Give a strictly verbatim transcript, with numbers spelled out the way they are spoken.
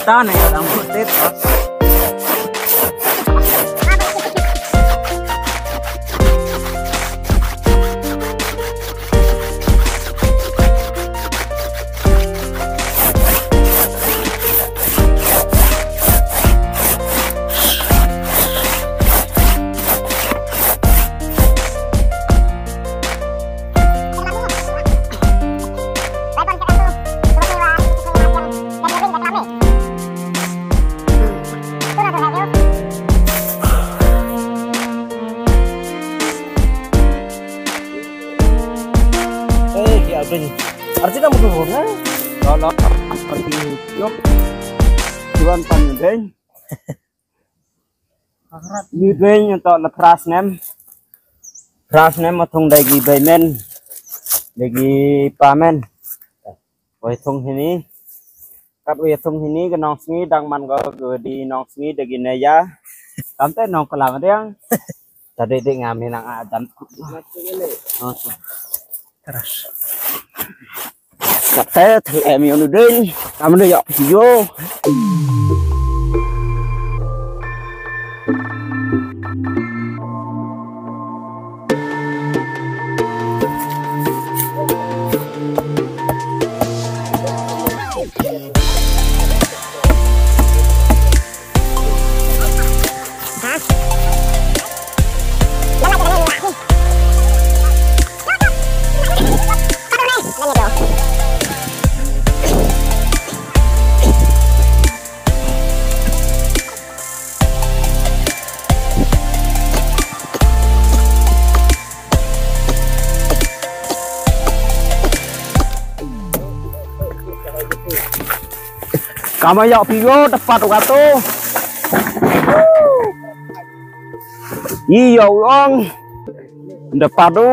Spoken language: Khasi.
Ta na ya dang putit. Eh, ki abin. Arti na mutu na. Lo, lo. Arti yok. Tuan pan deng. Ni deng to la pras nem. Pras nem ma thung dagi bay men. Dagi pa men. Wai thung hini. Kat wai thung hini ka nong sngi dang man go go di nong sngi dagi ne ya. Tam te nong kalam riang. Tadi di ngam ni nang adam. Oh, terus. Kata thel em yo nudin. Tam ne yo yo. Kama yok pio dapat waktu. Iyo ong dapat tu.